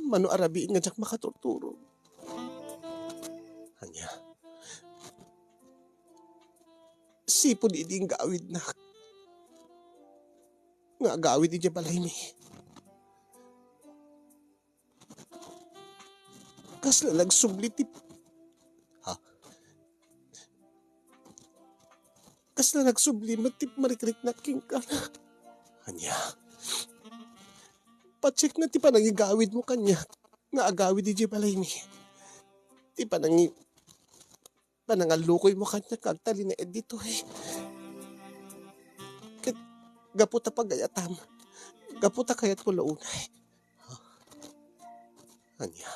mano a rabiin nga diak makaturturog. Ania? Sipud idi inggawidnak nga agawid idiay balaymi. Kasla nagsubli ti, ha? Kasla nagsubli met ti marikriknak kenka. Ania? Patiekna ti panangigawidmo kaniak nga agawid idiay balaymi. Ti panangi-, panangallukoymo kaniak nga agtalinaed ditoy. Ket gapu ta pagayatam, gapu ta kayatko la unay. Ania?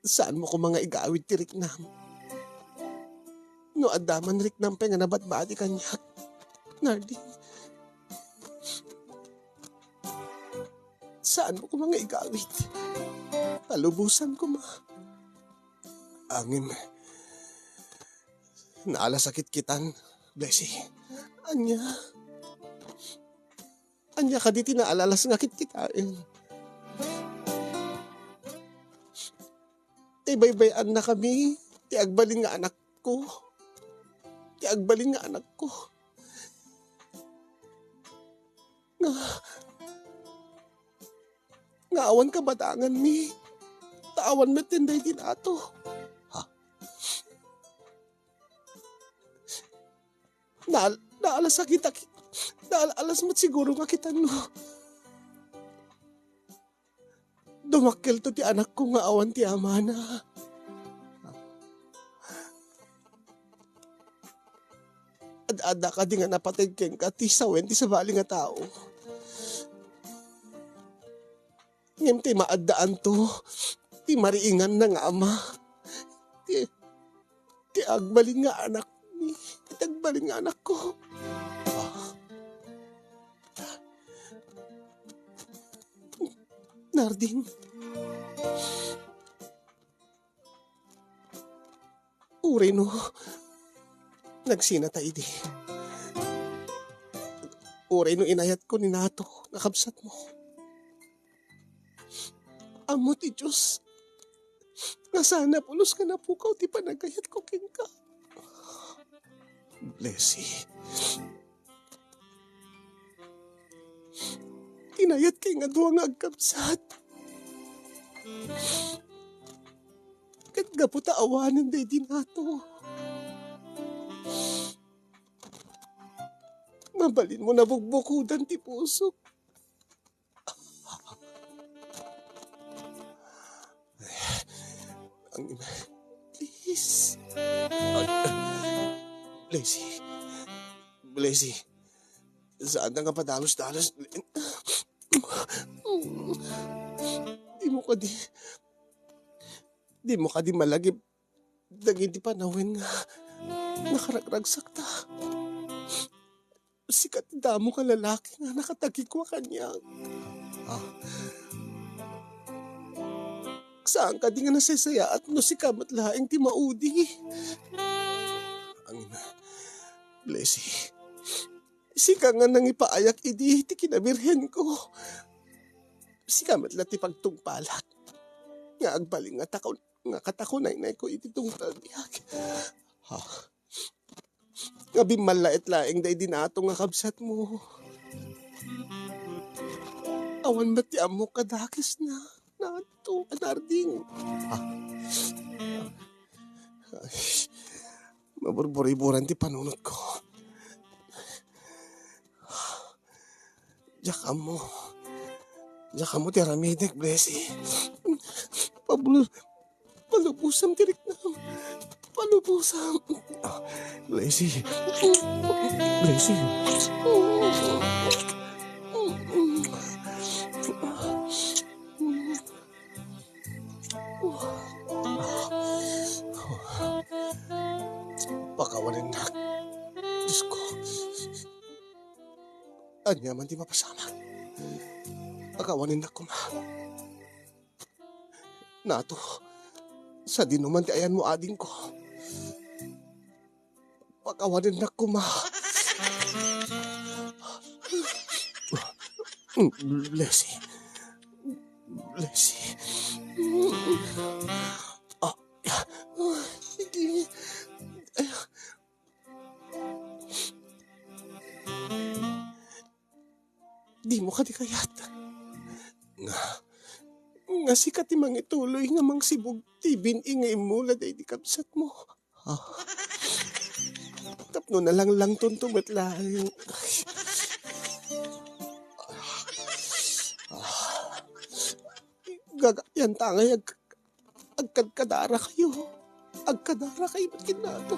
Saanmo koma nga igawid ti riknam? No adda man riknam pay nga nabadbadi kaniak, Narding, saanmo koma nga igawid? Palubosan koma. Ngem, naala sakit kitan. Blessy, ania? Ania kadi ti naalalas nga kitkitaen? Ti baybay-annakami ti agbalin nga anakko. Ti agbalin nga anakko. Nga, nga awan kabadanganmi. Ta awan met ti daydi nato. Ha? Naal-, naalas a kita, naal-alas met siguro nga kita no dumakkelto ti anakko nga awan ti amana. Ad-adda kadi nga napateg kenka ti sawen ti sabali nga tao. Ngem ti maaddaanto, ti mariinganna nga ama. Ti, ti agbalin nga anak, ti agbalin nga anakko. Ah. Narding. Uray no, nagsinata idi. Uray no inayatko ni Nato nga kabsatmo. Ammo ti Dios nga saan a pulos nga napukaw ti panagayatko kenka. Blessy. Inayat kay nga dua nga agkabsat. Ket gapu ta awanen daydi nato, mabalinmo nabukbukodan ti pusok. Ang, please. Ay, Blessy. Blessy. Saan nga padalos-dalos? Dimo kadi, dimo kadi malagip dagiti panawen nga nakaragragsakta. Sika ti damo nga lalaki nga nakatagikua kaniak. Ah. Saan kadi nga naseseyaat no sika met laeng ti maudi? Ang ina, Blessy. Sika nga nangipaayak idi ti kinabirhenko. Sika met la ti pagtungpalak nga agbalin nga takon, nga katakunaynayko iti tungpal biag. Ha? Nga bimmallaet laeng daydi nato nga kabsatmo. Awan met ti ammok a dakesna. Nato, Narding. Ah. Ay, maburburiburan ti panunotko. Diak ammo. Diak ammo ti aramidek, Blessy. Pablo, palubosam ti riknam. Palubosam. Ah, Blessy. Blessy. Pakawanennak, Diosko. Ania man ti mapasamak, pakawanennak koma. Nato, sadino man ti ayanmo, adingko. Pakawanennak koma. Blessy. Blessy. Ah, ah, di. Dimo kadi kayat nga, nga sika ti mangituloy nga mangsibug ti bin-i nga immula daydi kabsatmo? Ah. Tapno nalanglangtonto met laeng. Ah. Gagayyanta ngay ag-, agkadkadarakayo. Agkadarakayo met ken Nato.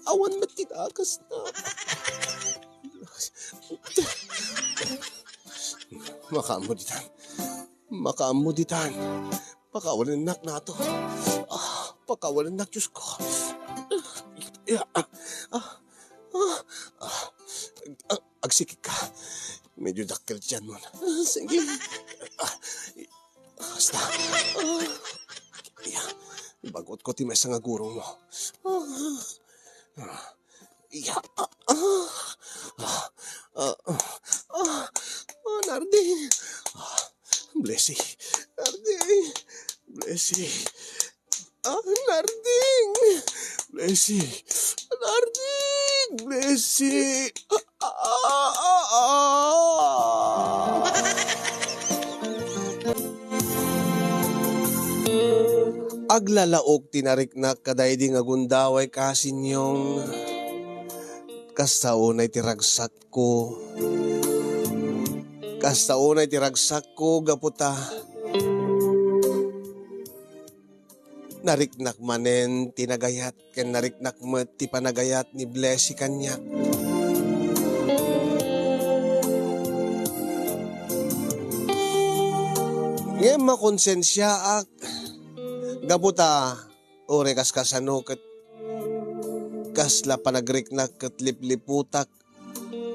Awan met ti dakesna. Makaammo ditan. Makaammo ditan. Pakawanennak, Nato. Ah, pakawanennak, Diosko. Ya, ah, ah, ah, ah, agsikigka. Medyo dakkel ti tianmo. Ah, sige. Ah, kasta. Ah, ya, ibagutko ti maysa nga gurongmo. Ah, ah, ya, ah, Blessy. Ah, Narding! Blessy. Narding! Blessy! Ah, ah, ah, ah. Aglalaok ti nariknak kadaydi nga gundaway, Kasinyong. Kasta unay ti ragsakko. Kasta unay ti ragsakko, gapu ta nariknak manen ti nagayat, ken nariknak met ti panagayat ni Blessy kaniak. Ngem makonsensiaak, gapu ta uray kaskasano ket kasla panagriknak ket lipliputak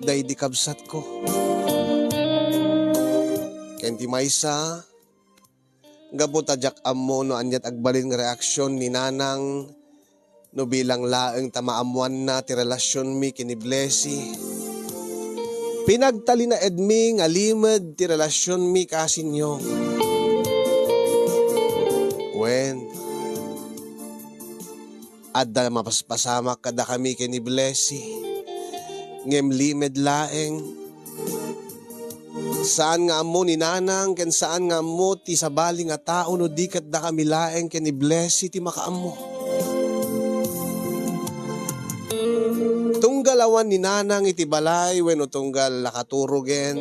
daydi kabsatko. Ken ti maysa, gapu ta diak ammo no ania ti agbalin nga reaksion ni Nanang no bilang laeng ta maammoanna ti relasionmi ken ni Blessy. Pinagtalinaedmi nga limed ti relasionmi, Kasinyong. Wen, adda mapaspasamak kadakami ken ni Blessy. Ngem limed laeng. Saan nga ammo ni Nanang ken saan nga ammo ti sabali nga tao no di ket dakami laeng ken ni Blessy ti makaammo. Tunggal awan ni Nanang iti balay wenno tunggal nakaturogen,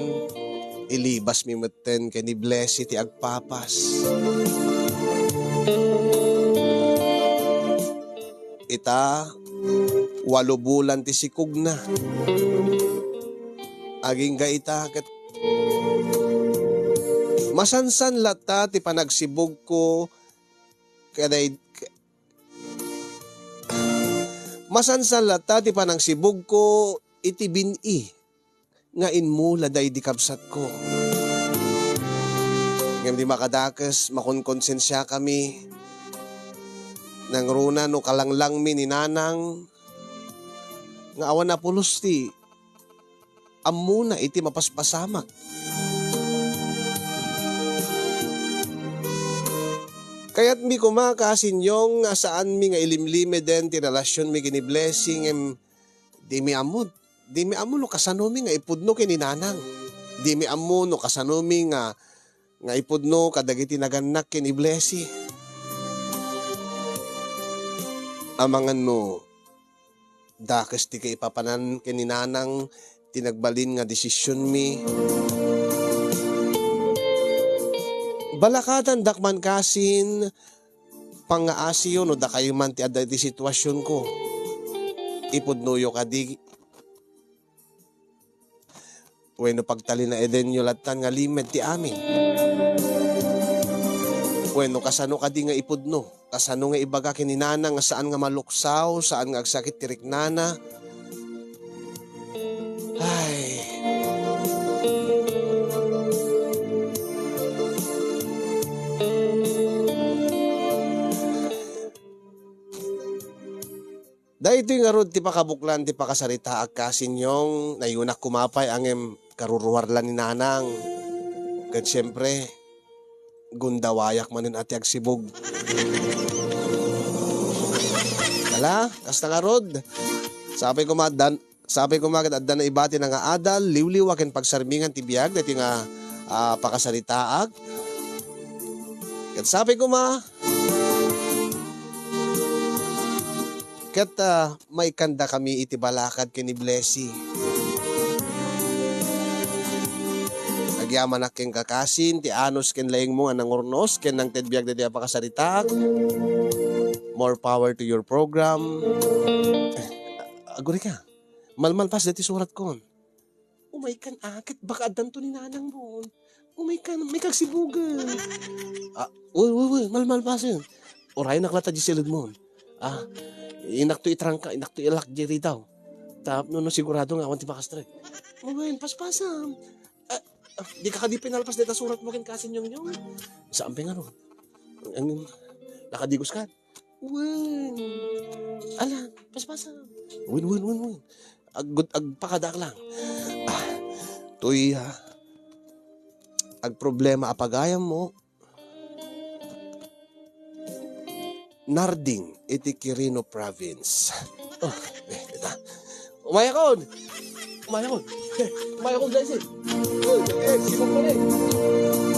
ilibasmi metten ken ni Blessy ti agpapas. Ita, walo bulan ti sikogna. Agingga ita ket masansan latta ti panagsibugko kaday-, masansan latta ti panagsibugko iti bin-i nga immula daydi kabsatko. Ngem di makadakes, makonkonsensiakami. Nangruna no kalanglangmi ni Nanang nga awan a pulos ti ammona iti mapaspasamak. Kayatmi koma, Kasinyong, nga saanmi nga ilimlimeden ti relasionmi ken ni Blessy, ngem dimi ammo, dimi ammo no kasanomi nga ipudno ken ni Nanang. Dimi ammo no kasanomi nga, nga ipudno kadagiti nagannak ken ni Blessy. Amangan no dakes ti kaipapanan ken ni Nanang ti nagbalin nga desisionmi. Balakadandak man kasin pangngaasiyo no dakayo man ti adda iti situasionko. Ipudnoyo kadi wenno pagtalinaedenyo lattan nga limed ti amin? Wenno kasano kadi nga ipudno? Kasano nga ibaga ken ni Nanang nga saan nga maluksaw, saan nga agsakit ti riknana? Ay. Daytoy ngarud ti pakabuklan ti pakasaritaak, Kasinyong, nayunak koma pay, ngem karuruar la ni Nanang. Ket siempre, gundawayak manen a ti agsibug. Ala, kasta ngarud. Sapay koma addan, sapay koma ket adda naibati nga adal, liwliwa ken pagsarmingan ti biag, daytoy nga, ah, pakasaritaak. Ket sapay koma, ket, ah, maikandakami iti balakad ken ni Blessy. Agyamanak kenka, Kasin, ti anus ken laingmo nga nangurnos ken nangted biag daytoy a pakasaritaak. More power to your program. Agurika. Malmalpas daytoy suratko. Umaykan, ah, ket baka addanto ni Nanangmo. Umaykan, maikagsibugan. Ah, uy, uy, uy, malmalpasen. Urayenak latta diay siledmo. Ah, inakto itrangka, inakto ilak diay ridaw. Tapno no sigurado nga awan ti makastrek. Uy, paspasam. Ah, ah, dika kadi pinalpas dayta suratmo ken Kasin Nyongnyon? Saan pay ngarud? Ang, nakadigos ka? Wen. Ala, paspasa. Wen, wen, wen, wen. Ag-, agpakadak lang. Ah, toy, ah, agproblema a pagayammo. Narding iti Quirino Province. Oh, eh, kita. Umayakon! Umayakon! Umayakon, Jason! Eh, sino pa rin?